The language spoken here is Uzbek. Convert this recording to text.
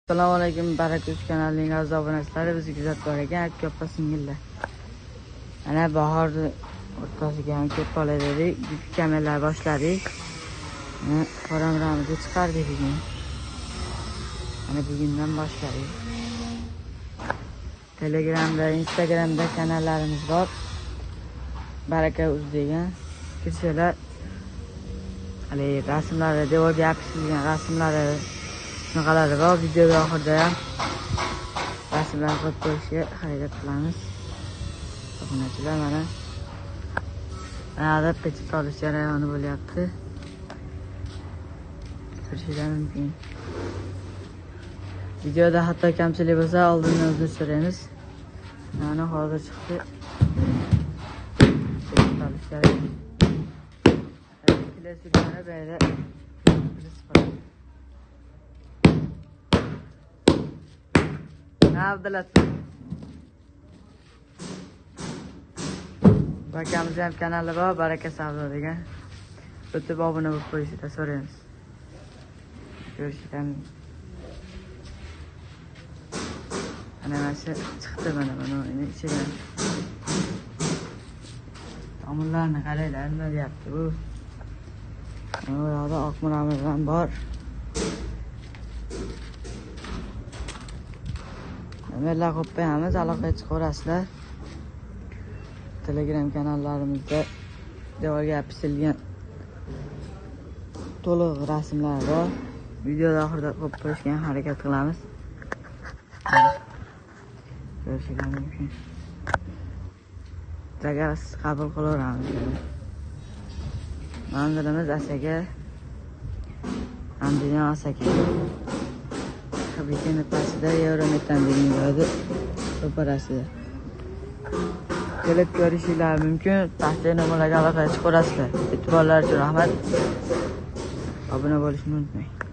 Assalomu alaykum, Baraka Uz kanalining aziz obunachilari, bizni kuzatib borgan aka opa singillar. Mana bahorni o'rtasiga ham kelib qolay dedik, kamerlar boshladik. Mana qoramuramizni chiqardik bugun. Mana bugundan boshladik. Telegramda, Instagramda kanallarimiz bor. Baraka Uz degan. Kirsalar hali rasmlari, devorga yopishtirilgan rasmlari shunaqalari bor. Videoda oxirida ham rasmlar qo'yib qo'yishga harakat qilamiz. Obunachilar, mana mana pechat olish jarayoni bo'lyapti. Ko'rishingiz mumkin. Videoda hatto kamchilik bo'lsa, oldindan uzr so'raymiz. Mana hozir chiqdi. Pechat olish jarayoni. Surgani bu yerda Abdulaziz akamizni ham kanali bor, Baraka Savdo degan. O'tib obuna bo'lib qo'yishni so'raymiz. Ko'rishamiz. Mana shu chiqdi, mana buni ichidan. Tomirlarni qaranglar, nima deyapti bu? Mana bu yoqda oq muramiz ham bor. Nomerlar qo'yib qo'yamiz, aloqaga chiqaverasizlar. Telegram kanallarimizda devorga yopishtirilgan to'liq rasmlar bor. Videoda oxirida qo'yib qo'yishga harakat qilamiz. Ko'rishingiz mumkin. Zakaz qabul qilaveramiz. Manzilimiz Asaka, Andijon Asaka. Fabrikani pastida, Yevrometan degan joyda ro'parasida. Kelib ko'rishingiz mumkin. Pastdagi nomerlarga aloqaga chiqaverasizlar. E'tiborlar uchun rahmat. Obuna bo'lishni unutmang.